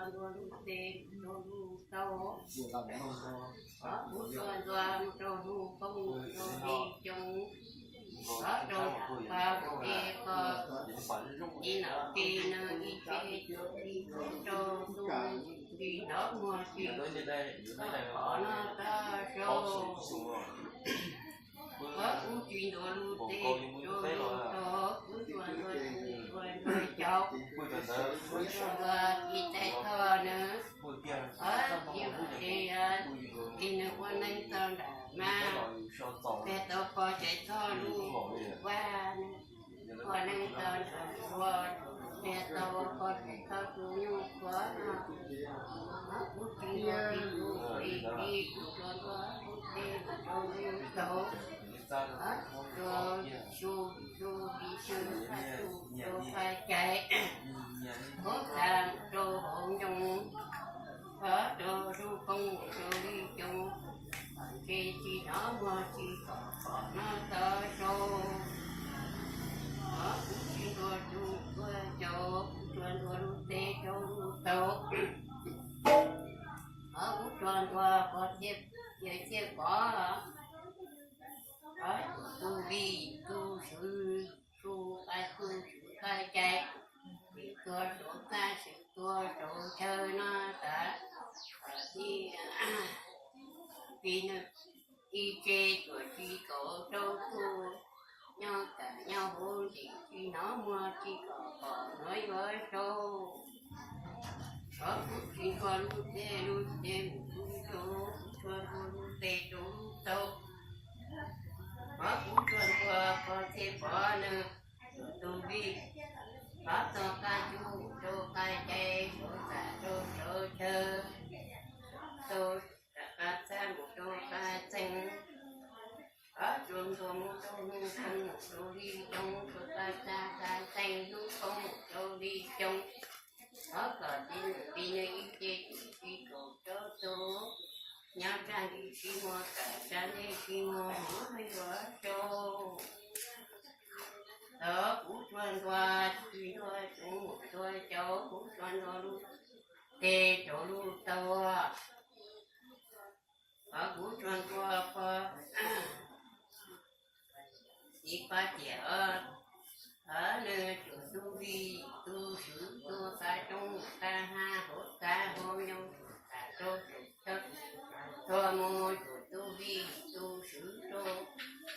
ntua lub teb rau lub taub, thov kuv tsuag ntua mus rau hnub poob rau hli xyoo, thov rau nram pas mus de koj, ib nom tis nws ib ce cuam li rau tus tsis hnov muag tsis pom noj tag zaug. Thov kuv tsis ntua lub teb rau lub taub, kuv tsuag ntua tus tsuag ntua cauv, kuv tsuag ntua ib tais thoj nws, thov ib tes, tes nws ua neej tau nram mas, tes tau pog tes thoj lub vaj, ua neej tau nram ua, tes tau pog tes thoj tus nyuj qhuav no, kuv tsis ntua tus tsuag ntua lub teb rau lub taub, rau su su li su, rau qhov cai, hauv txaj rau hauv ncoo, thov rau hnub poob rau hli xyoo, ntshe tsis hnov muag tsis pom noj tag zaug. Thov kuv tsis ntua tus tsuag cauv, kuv tsuag ntua lub teb rau lub taub, thov kuv tsuag ntua pog thiaj, thiaj pom, thov tus vij tus swv, tus qai tus swv qai cai, vij tua saum txaj swv tua saum chaw no tas, kom tij, tij nws ib ce cuam tsis kaum rau tus nyob kam nyob huv ntsim tsis hnov muag tsis kom pom hnov yuav zaug. Thov kuv tsis ntua lub teb lub teb mus lub rau, kuv tsuag ntua lub teb rau lub taub, thov kuv tsuag ntua pog thiaj pom nws, tus vij, thov txog qab cub rau qab cai, saum txaj rau saum chaw, rau qab txaj mus rau qab txee, thov tsuag ntua mus rau hnub poob rau hli xyoo, rau qab txaj qab txee hnub poob rau hli xyoo. Thov kom tij nws ib ce cuam tsis kaum rau tus nyob sab ntim sib muag kam sab ntej sib muag huv yuav zaug. Thov kuv tsuag ntua tsis ntua tsuv mus ntua cauv, kuv tsuag ntua lub teb rau lub taub, thov kuv tsuag ntua pog txiv Paj Tiam, thov nws cuam tus vij tus swv tua qab roob qab hav hauv txaj hauv ncoo, tas rau saum chaw, tuag mus cuam tus vij tus swv rau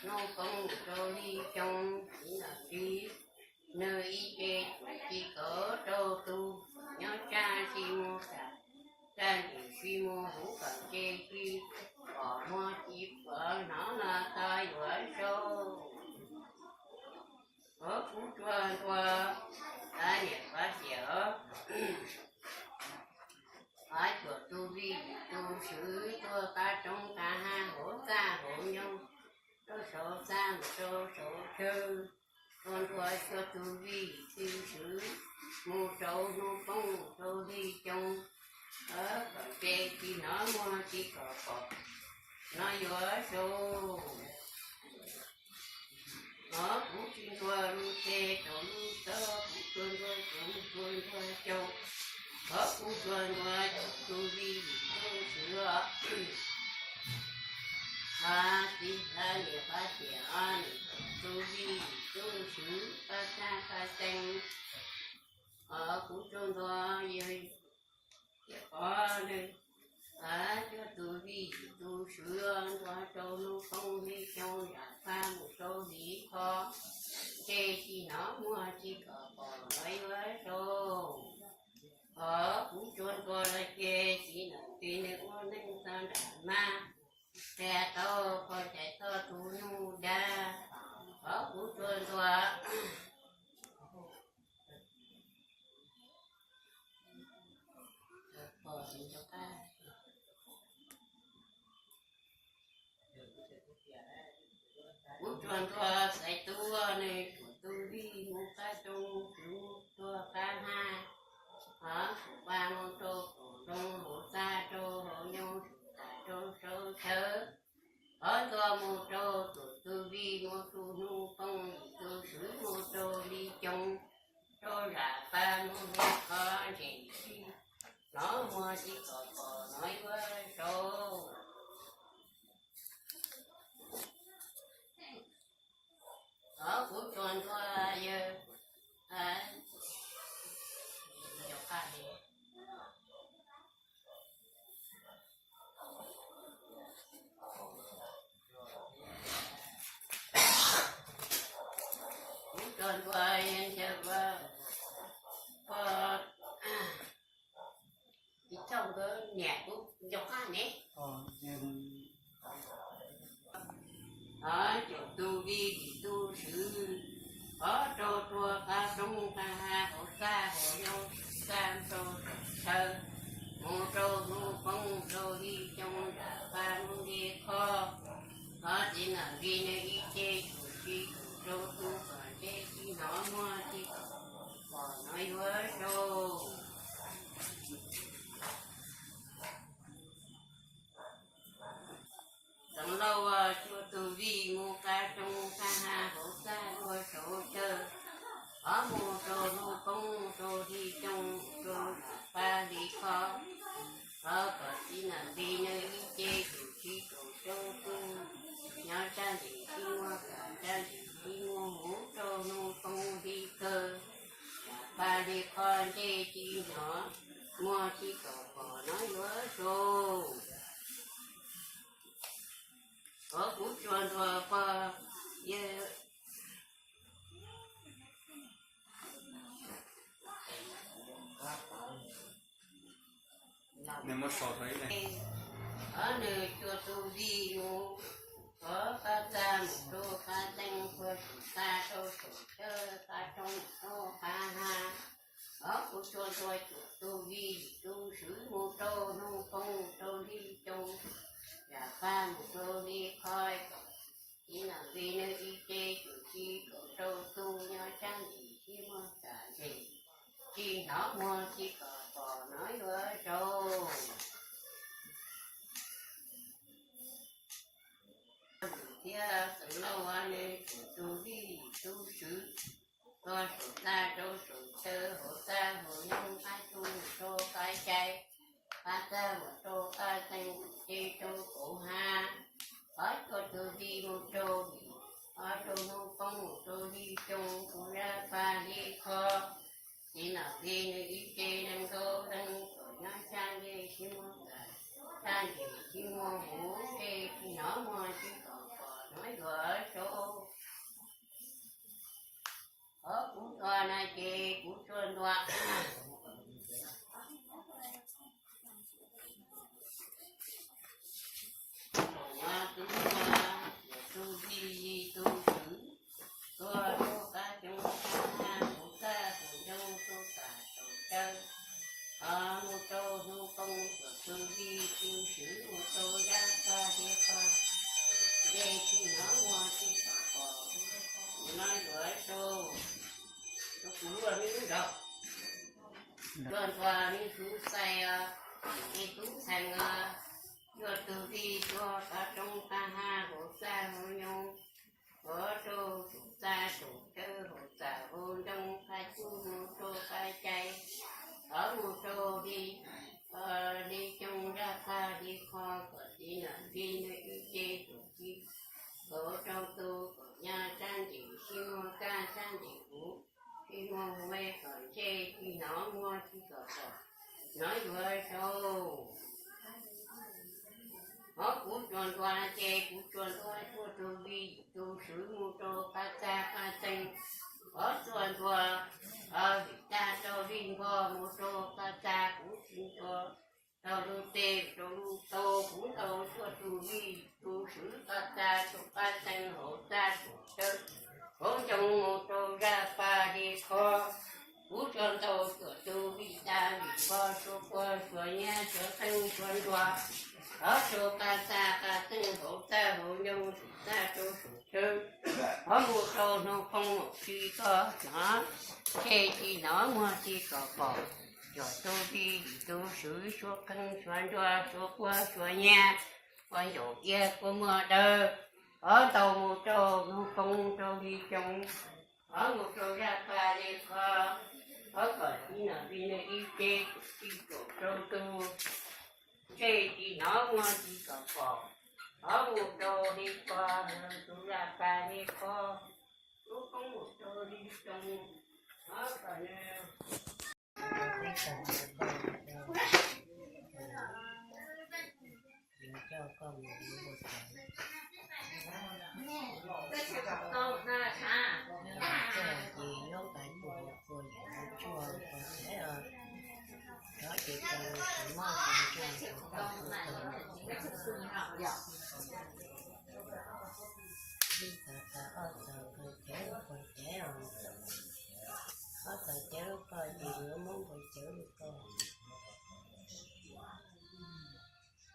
hnub poob rau hli xyoo, txiv nom txiv nws ib ce cuam tsis kaum rau tus nyob sab sib muag kam sab ntim sib muag huv kom ntshe tsis pom muag tsis pom hnov noj tag yuav zaug. Thov kuv tsuag ntua, a niam Paj Tiam, thov cuam tus vij tus swv tua qab roob qab hav hauv txaj hauv ncoo, rau saum txaj mus rau saum chaw, tsuag ntua cuam tus vij tus swv mus rau hnub poob rau hli xyoo, kom ntshe tsis hnov muag tsis kom pom hnov yuav zaug. Thov kuv tsis ntua lub teb rau lub taub, kuv tsuag ntua tsuv tsuag ntua cau, thov kuv tsuag ntua cuam tus vij tus swv, a txiv a niam Paj Tiam, a niam cuam tus vij tus swv qab txaj qab txee, thov kuv tsuag ntua yawg Tiam Pov nws, a cuam tus vij tus swv ntua rau hnub poob hli xyoo, zam paj mus rau hli qhov, ntshe tsis hnov muag tsis kom pom hnov yuav zaug. Thov kuv tsuag ntua los ces txiv nom txiv nws ua neej tau nram mas, tes tau pog tes thoj tus nyuj dag, thov kuv tsuag ntua kuv tsuag ntua Xaiv Tub nws cuam tus vij mus qab roob, mus rau qab hav, hov kuv vaj mus rau kaum nroog, hauv txaj rau hauv ncoo, tas rau saum chaw, hov ntua mus rau cuam tus vij mus rau hnub poob, tus swv mus rau hli xyoo, rau zam paj mus hli qhov, ntshe tsis hnov tsis kom pom no yuav zoo. Thov kuv tsuas ntua yawg, a, nco qab li. Kuv tsuas ntua yawg ncaws ua, ua, ib txoj nkawd niam kuv nco qab ne. Thov cuam tus vij tus swv, thov rau tuag qab roob qab hav hauv txaj hauv nyoog, txaj rau saum chaw, mus rau hnub poob rau hli xyoo nram paj hnub li qhov, thov txiv nam nqi nws ib ce tsum tsis tsum rau tus kom ntsej tsis hnov muag tsis kom pom no yuav zoo. Xeev Lauj cuam tus vij mus qab roob qab hav hauv txaj ua saum chaw, thov mus rau hnub poob rau hli xyoo rau nram paj hli qhov, thov kom txiv nam nqi nws ib ce tsum tsis tsum rau tus nyob sab ntim tsis muaj kam sab ntim tsis muaj huv rau hnub poob hli kawg, nram paj hli qhov ntsej tsis hnov muag tsis kom pom no yuav zoo. Thov kuv tsuas ntua pog yawg Nws muab sau rau ib leeg. Thov nws cuam tus vij mus, thov qab txaj mus rau qab teej, thov saum txaj rau saum chaw, qab roob mus rau qab hav. Thov kuv tsuas ntua cuam tus vij tus swv mus rau hnub poob rau hli xyoo, nram paj mus rau hli qhov, txiv nam nqi nws ib ce tsum tsis tsum rau tus nyob sab ntim tsis muaj kam ntsej tsis hnov muag tsis kom pom no yuav zoo. Thiab Xeev Lauj nws cuam tus vij tus swv, tuag saum txaj rau saum chaw, hauv txaj hauv nyoog, qab roob mus rau qab cai, qab txaj mus rau qab teej, ces rau kauv hav. Thov cuam tus vij mus rau hli, thov rau hnub poob mus rau hli xyoo, rau zaj paj hli qhov, txiv nam nqi nws ib ce nees nkaum leej kom nyob sab ntsej tsis muaj kam, sab ntim tsis muaj huv, ntsej tsis hnov muag tsis kom pom no yuav zoo. Thov kuv ntua no ces kuv tsuas ntua. Thaum no kuv ntua, cuam tus vij tus swv, tuag rau qab xyoo qab hav hauv txaj hauv nyoog, rau txaj saum chaw, thov mus rau hnub poob cuam tus vij tus swv mus rau zaj paj hli qhov, ntsej tsis hnov muag tsis kom pom no yuav zoo. Kuv luaj me lub nrog, luaj ntua me tub xais, me tub xais, cuam tus vij tuag qab roob qab hav hauv txaj hauv nyoog, hauv rau saum txaj saum chaw hauv txaj hauv nyoog, qab roob mus rau qab cai, thov mus rau hli, hli xyoo zaj paj hli qhov, kom txiv nam nqi nws ib ce tsum tsis tsum rau tus kom nyob sab ntim tsis muaj kam sab ntim huv, tsis muaj huv, kom ntsej tsis hnov muag tsis kom pom no yuav zoo. Thov kuv tsuas ntua ces kuv tsuas ntua cuam tus vij tus swv mus rau qab txaj qab teej. Thov tsuas ntua, thov vij tag rau vij npog mus rau qab txaj, kuv tsis ntua rau lub teb rau lub tau, kuv ntaus cuam tus vij tus swv qab txaj rau qab teej hauv txaj saum chaw hauv nyoog mus rau zaj paj hli qhov. Kuv tsuas ntaus cuam tus vij tag vij npog suav puag suav nyiab suav qeej suav nruas, thov rau qab txaj qab teej hauv txaj hauv nyoog saum txaj rau saum chaw, thov mus rau hnub poob mus tsis txog hnov, ntsej tsis hnov muag tsis kom pom, cuam tus vij tus swv suav qeej suav nruas suav puag suav nyiab, kua ncaum iab kua muag dawb, thov ntaus mus rau hnub poob rau hli xyoo, thov mus rau zaj paj hli qhov, Thov kom txiv nom txiv nws ib ce tsis kaum rau tus, ntsej tsis hnov muag tsis kaum pom, thov mus rau li ko, tus laj pas li ko, lub koob mus rau li rau, thov kom nws yuav coj koj mus ua tau. Ces yuav pais tus hauv kua yam tus tshuaj ko ces, rov ces tau tus mob tus ntsaj tus koj tus tau. Ib txog tas ob txog koj cev lub koj cev, ob txog cev lub koj ces yuav muab npua cev lub koj.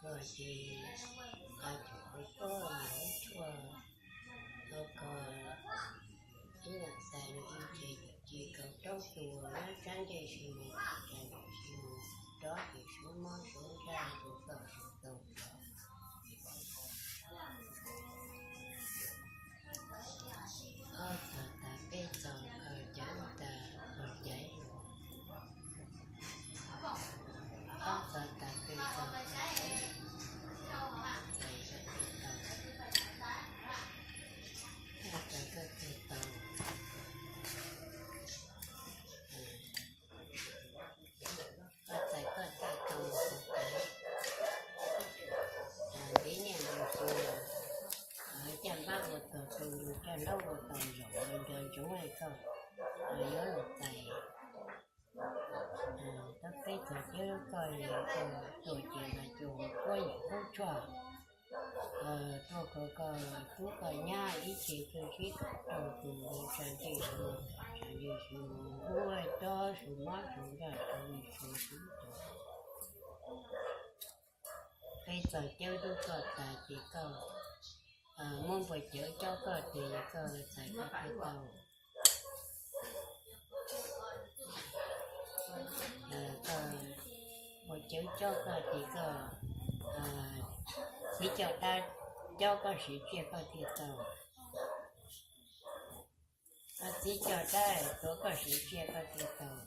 Koj ces a tus hauv koj mus hauv tshuaj, koj ib yam xais li ib ce yam ci kaum rau tus, sab ntsej sis mus, sab ntsej sis mus, rov ces suav mob suav ntsaj tus koj tus tau rov. Ob txog tas peb txog koj cev tas koj cev, ob txog tas peb txog koj cev, ob txog koj cev tau, ob txog koj cev tau, ntev niaj ntug xyoo, caj npab ua tog tu, caj npab ua tog zaum, nco ntsoov koj yuav luag tais. Tab peb txog cev lub koj, koj tuaj ces mas cuag puab yam lub tshuaj, tuaj kom koj tub koj nyab ib ce tuaj sib kom rau tus, sab ntsej sis mus, sab ntsej sis mus, ub tob sus mob sus ntsaj sus li sus xwb. Peb txog cev lub koj tas ces koj muab npua cev cob koj ces koj txais koj thiaj tau. Koj npua cev cob koj ces koj, txiv coj dab cob koj siv tsiaj koj thiaj tau. Koj txiv coj dab tuav koj siv tsiaj koj thiaj tau.